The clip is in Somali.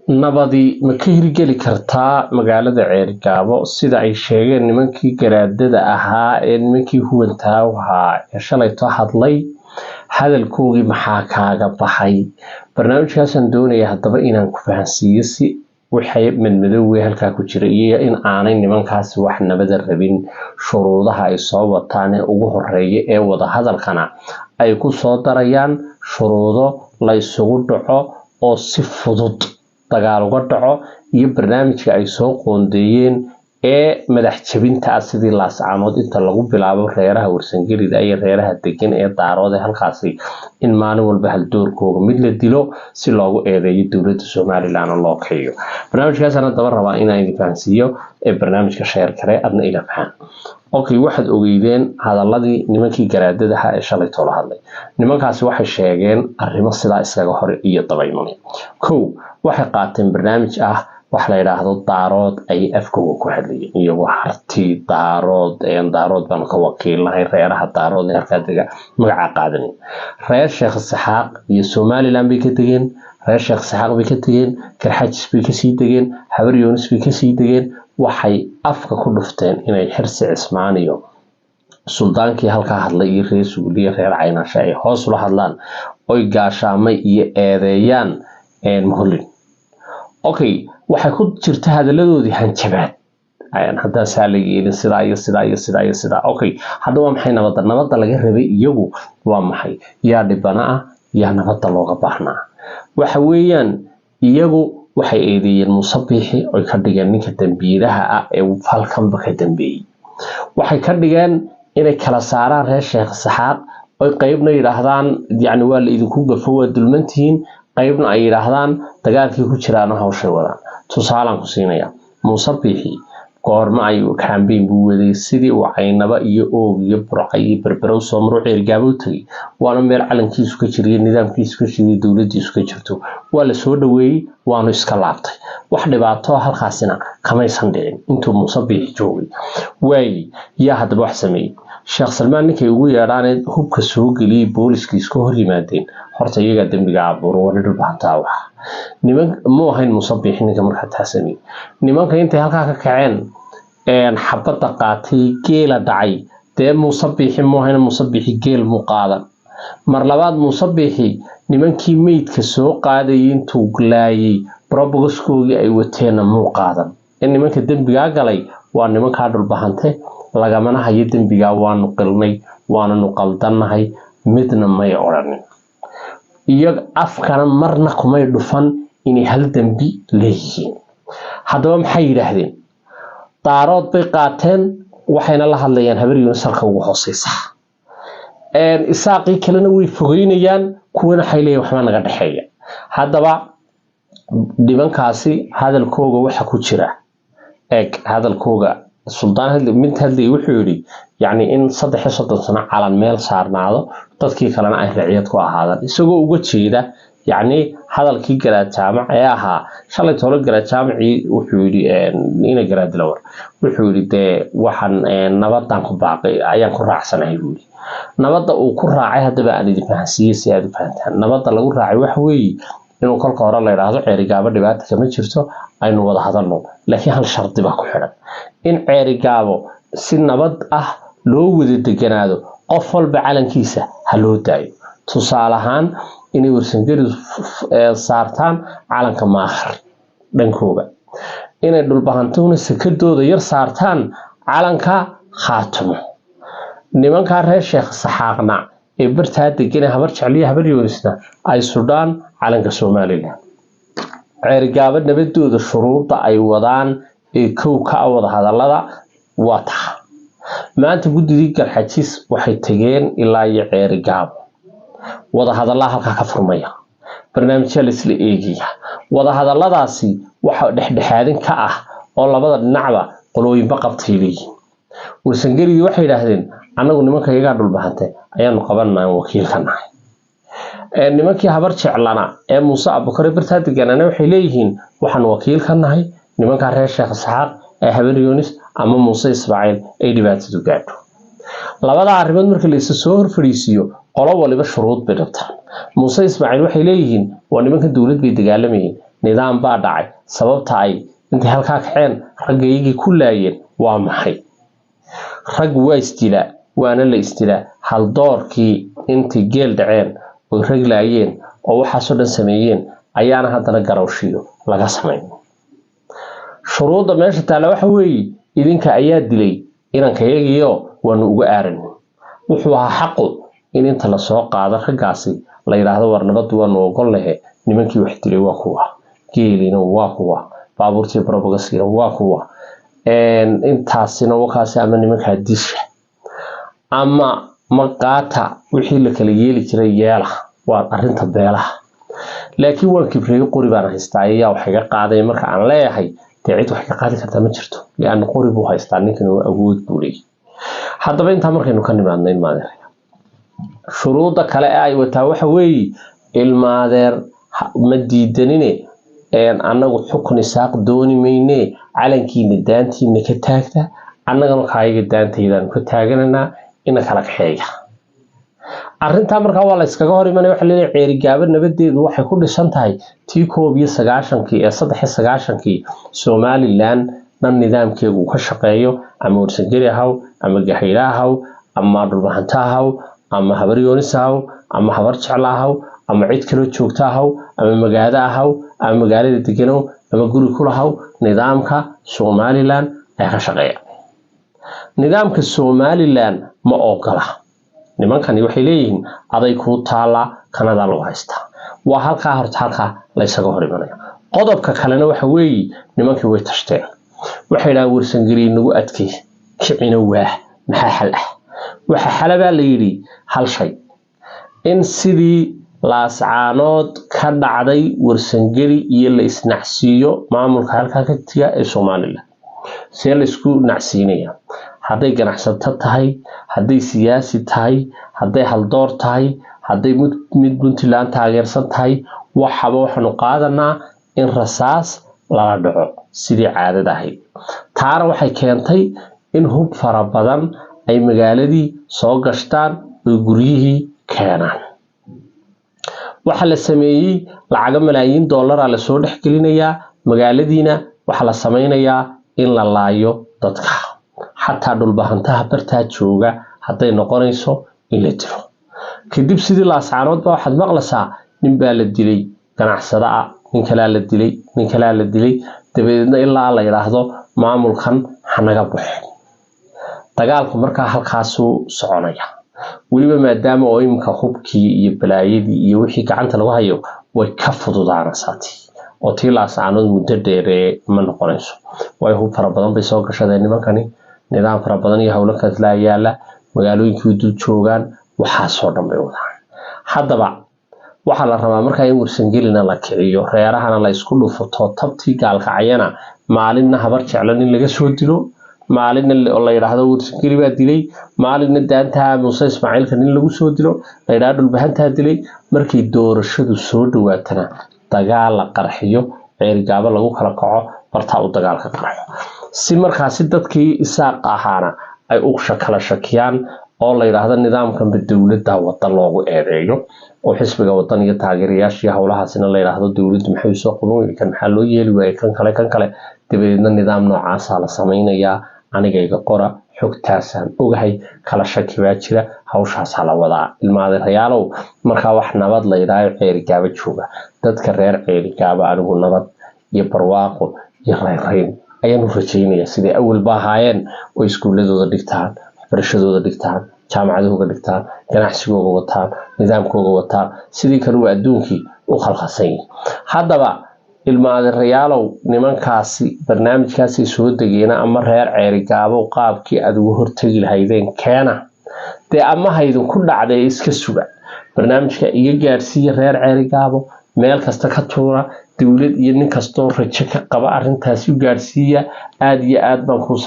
Nabadi ma ka hirgeli kartaa magaalada Ceerigaabo sida ay sheegeen nimankii garaadada ahaa ee nimankii huwantaa ahaa ee shalayto hadlay? Hadalkoogii maxaa kaaga baxay? Barnaamijkaasaan doonaya haddaba inaan ku fahansiiyo si waxay madmadowey halkaa ku jira iyo in aanay nimankaasi wax nabada rabin, shuruudaha ay soo wataan ee ugu horeeya ee wadahadalkana ay ku soo darayaan shuruudo la isugu dhaco oo si fudud dagaal uga dhaco, iyo barnaamijka ay soo qoondeeyeen ee madax jabinta ah, sidii Laascaanood inta lagu bilaabo reeraha Warsangelida iyo reeraha degan ee Daarood ee halkaasi in maalin walba haldoorkooga mid la dilo si loogu eedeeyo dowladda Somaliland oo loo keeyo. Barnaamijkaasaan haddaba rabaa inaan idin fahansiiyo ee barnaamijka share kare adna ila fahan. Okay, waxaad ogeydeen hadaladii nimankii garaadadaha ee shalay toola hadlay. Nimankaasi waxay sheegeen arrimo sidaa iskaga hor iyo daba imanay. Kow, waxay qaateen barnaamij ah wax la yidhaahdo Daarood ay afkooga ku hadlayeen, iyagoo Harti, Daarood, Daarood baanu ka wakiilnahay, reeraha Daarood ee halkaa dega magacaa qaadanay. Reer Sheekh Saxaaq iyo Somaliland bay ka degeen, reer Sheekh Saxaaq bay ka tegeen, Garxajis bay kasii degeen, Habar Yoonis bay kasii degeen. Waxay afka ku dhufteen inay Xirsi Cismaan iyo suldaankii halkaa hadlay iyo reer Suuliya, reer Caynaashe ay hoos ula hadlaan oy gaashaamay iyo eedeeyaan Muhlin. Okay, waxay ku jirta hadaladoodii hanjabaad haddaan saa la yeelin sidaa iyo sidaa iyo sidaa iyo sidaa. Okay, hadda waa maxay nabadda? Nabadda laga rabay iyagu waa maxay? Yaa dhibana ah? Yaa nabadda looga baahnaa? Waxa weeyaan, iyagu waxay eedeeyeen Muuse Biixi oy ka dhigeen ninka dambiilaha ah ee falkanba ka dambeeyey. Waxay ka dhigeen inay kala saaraan reer Sheekh Saxaaq oy qeybna yidhaahdaan yacni waa la idinku gafo, waa dulmantihiin, qaybna ay yidhaahdaan dagaalkii ku jiraana hawshay wadaan. Tusaalaan ku siinaya: Muuse Biixi goorma ayuu campaign buu waday sidii uu Caynaba iyo Oog iyo Burca iyo Berbera usoo maro Ceergaabo u tegay? Waana meel calankiisu ka jiriyo, nidaamkiisu ka jiriyo, dowladiisu ka jirto. Waa la soo dhaweeyey, waanu iska laabtay. Wax dhibaato halkaasina kamaysan dhicin intuu Muuse Biixi joogay. Waayey, yaa haddaba wax sameeyey? Sheekh Salmaan ninkay ugu yeedhaanee hubka soo geliyey, booliskii iska hor yimaadeen, horta iyagaa dembiga abuuro. Wani Dhulbahantaa waxa niman muu ahayn Muuse Biixi ninka markaa taa sameeyey. Nimanka intay halkaa ka kaceen xabadda qaatay, geela dhacay, dee Muuse Biixi muu ahayn. Muuse Biixi geel muu qaadan. Mar labaad, Muuse Biixi nimankii meydka soo qaadayay intuu laayay brobogaskoogii ay wateenna muu qaadan. In nimanka dembigaa galay waa nimankaa Dhulbahante, lagamana hayo dembigaa. Waanu qilnay, waananu qaldannahay midna may odhanin. Iyaga afkana marna kumay dhufan inay hal dembi leeyihiin. Haddaba maxay yidhaahdeen? Daarood bay qaateen, waxayna la hadlayaan Habar Yunis halka ugu hooseysa. Isaaqii kalena way fogeynayaan, kuwana waxay leeyihin waxbaa naga dhexeeya. Haddaba nimankaasi hadalkooga waxa ku jira eeg. Hadalkooga suldaan mid hadlay wuxuu yidhi yacni in 33 sano calan meel saarnaado, dadkii kalena ay raciyad ku ahaadaan, isagoo uga jeeda yacni hadalkii Garaad Jaamac ee ahaa shalay tolo. Garaad Jaamacii wuxuu yidhi, ina Garaad Dilawar wuxuu yidhi, dee waxaan nabadan ku baaqay ayaan ku raacsanahay buu yidhi. Nabadda uu ku raacay haddaba aan idin fahansiiyey si aad u fahantaan. Nabadda lagu raacay waxa weeye inuu kolka hore la yidhaahdo Ceerigaabo dhibaata kama jirto, aynu wada hadalno, laakiin hal shardi baa ku xidhan: in Ceerigaabo si nabad ah loo wada deganaado, qof walba calankiisa ha loo daayo. Tusaale ahaan, inay Warsangeli saartaan calanka Maakhir dhankooga, inay Dhulbahantuna sakadooda yar saartaan calanka Khaatumo, nimankaa reer Sheekh Saxaaqna ee bartaa degane Habar Jecliya Habar Yoonisna ay sudhaan calanka Somaliland. Ceerigaabo nabadooda shuruudda ay wadaan ee kow ka ah wada hadallada waa taha. Maanta guddidii Garxajis waxay tageen ilaa iyo Ceerigaabo. Wada hadallaa halkaa ka furmaya, barnaamijyaa la isla eegaya. Wada hadalladaasi waxa dhexdhexaadin ka ah oo labada dhinacba qolooyinba qabtay leeyihin. Warsangeligii waxay yidhaahdeen, annagu nimanka iyagaa Dhulbahante ayaanu qabanaa, wakiil ka nahay. Nimankii Habar Jeclana ee Muuse Abukare bartaa deganana waxay leeyihiin, waxaanu wakiil ka nahay nimankaa reer Sheekh Isxaaq ee Habar Yoonis ama Muuse Ismaaciil ay dhibaatadu gaadho. Labada arrimood marka la isa soo hor fadhiisiiyo, qolo waliba shuruud bay rabtaan. Muuse Ismaaciil waxay leeyihiin, waa nimanka dowlad bay dagaalamayeen. Nidaam baa dhacay. Sababta ay intay halkaa kaceen raggaygii ku laayeen waa maxay? Rag waa isdilaa, waana la isdilaa. Haldoorkii intay geel dhaceen oy rag laayeen oo waxaasoo dhan sameeyeen ayaana haddana garawshiyo laga samayn. Shuruudda meesha taalla waxa weeye, idinka ayaa dilay inankayagiyo, waanu uga aaran. Wuxuu ahaa xaqu in inta lasoo qaado raggaasi la yidhaahdo, "War, nabaddu waanu ogol lehe, nimankii wax dilay waa kuwa, geelina waa kuwa, baabuurtii brobogasiina waa kuwa, intaasina wakaasi, ama nimankaa disha ama ma qaata." Wixii la kala yeeli jiray yeela, waa arrinta beelaha. Laakiin waan kibreeyo, qori baan haystaa, ayaa wax iga qaaday. Marka aan leeyahay, dee cid wax ka qaadi kartaa ma jirto, lianna qori buu haystaa ninkan, waa awood buu leeyahy. Haddaba intaa markaynu ka nimaadno, ilmaadeer, shuruudda kale ee ay wataa waxa weeye, ilmaadeer, ma diidanine, annagu xukun Isaaq dooni mayne, calankiina daantiina ka taagta, annagana kaayaga daantaydaanu ka taagananaa, ina kala kaxeeya. Arrintaa markaa waa la yskaga hor imanaya. Waxa leeyahay, Ceerigaabo nabadeedu waxay ku dhisan tahay tii 91-kii ee 93-kii Somaliland dhan nidaamkeegu uu ka shaqeeyo, ama Warsangeli ahaw, ama Gahayla ahaw, ama Dhulbahanta ahaw, ama Habar Yoonis ahaw, ama Habar Jecla ahaw, ama cid kaloo joogta ahaw, ama magaado ahaw, ama magaalada deganow, ama guri ku lahaw. Nidaamka Somaliland ayaa ka shaqeeya. Nidaamka Somaliland ma ogola. Nimankani waxay leeyihiin, aday kuu taallaa, kanadaa lagu haystaa. Waa halkaa horta halkaa laysaga hor imanaya. Qodobka kalena waxa weeye, nimankii way tashteen. Waxay idhahaan, "Warsangeliye nagu adkay, kicina waah, maxaa xal ah?" Waxa xalabaa la yidhi hal shay: in sidii Laascaanood ka dhacday Warsangeli iyo la isnacsiiyo maamulka halkaa ka tiga ee Somaliland. See laysku nacsiinaya? Hadday ganacsato tahay, hadday siyaasi tahay, hadday haldoor tahay, hadday mid Puntland taageersan tahay, waxaba waxaanu qaadanaa in rasaas lala dhaco sidii caadada ahayd. Taana waxay keentay in hub fara badan ay magaaladii soo gashtaan oy guryihii keenaan. Waxaa la sameeyey lacago malaayiin dollara lasoo dhex gelinayaa magaaladiina. Waxaa la sameynayaa in la laayo dadka, xataa Dhulbahantaha bartaa jooga hadday noqonayso in la dilo. Kadib sidii Laascaanood ba waxaad maqlaysaa nin baa la dilay ganacsada ah, nin kalaa la dilay, nin kalaa la dilay. Dabadeedna ilaa la yidhaahdo maamulkan hanaga baxo. Dagaalku markaa halkaasuu soconaya. Weliba maadaama oo iminka hubkii iyo balaayadii iyo wixii gacanta lagu hayo, way ka fududaanaysaa tii oo tii Laascaanood muddo dheeree ma noqonayso, waayo hub fara badan bay soo gashadeen nimankani, nidaam fara badan iyo howlo kalaa yaala, magaalooyinkii dul joogaan, waxaasoo dhan bay wadaan. Haddaba waxaa la rabaa markaa in Warsangelina la kiciyo, reerahana la isku dhufuto, tabtii Gaalkacyana maalinna Habar Jeclan in laga soo dilo, maalinna la yidhaahdo Warsangeli baa dilay, maalinna daantaa Muuse Ismaaciilka nin lagu soo dilo, la yidhahdo Dhulbahantaa dilay. Markay doorashadu soo dhawaatana dagaal la qarxiyo, Ceerigaabo lagu kala kaco, bartaa uu dagaalka qarxo, si markaasi dadkii Isaaqa ahaana ay u kala shakiyaan oo la yidhaahdo nidaamkanba dowladda wada loogu eedeeyo, oo xisbiga Wadan iyo taageerayaashii howlahaasina la yidhaahdo, "Dowladdu maxay usoo qaban weyday kan? Maxaa loo yeeli waayey kan kale, kan kale?" Dabadeedna nidaam noocaasaa la samaynayaa. Anigayga qora, xogtaasaan ogahay, kala shaki baa jira, hawshaasaa la wadaa, ilmaadeerayaalow. Markaa wax nabad la yidhaaho Ceerigaabo jooga. Dadka reer Ceerigaabo anigu nabad iyo barwaaqo iyo raynrayn ayaan u rajaynaya, siday awalba ahaayeen, oo iskuuladooda dhigtaan, waxbarashadooda dhigtaan, jaamacadahooga dhigtaan, ganacsigooga wataan, nidaamkooga wataan. Sidii kale waa adduunkii u khalkhalsan yihi. Haddaba ilmaadeerayaalow, nimankaasi barnaamijkaasay soo degeena ama reer Ceerigaabo, qaabkii aad uga hortegi lahaydeen keena dee, ama haydinku dhacday iska suga. Barnaamijka iga gaadhsiiya reer Ceerigaabo, meel kasta ka tuura, dowlad iyo nin kastoo rajo ka qaba arrintaasi u gaadhsiiya. Aada iyo aad baan kuu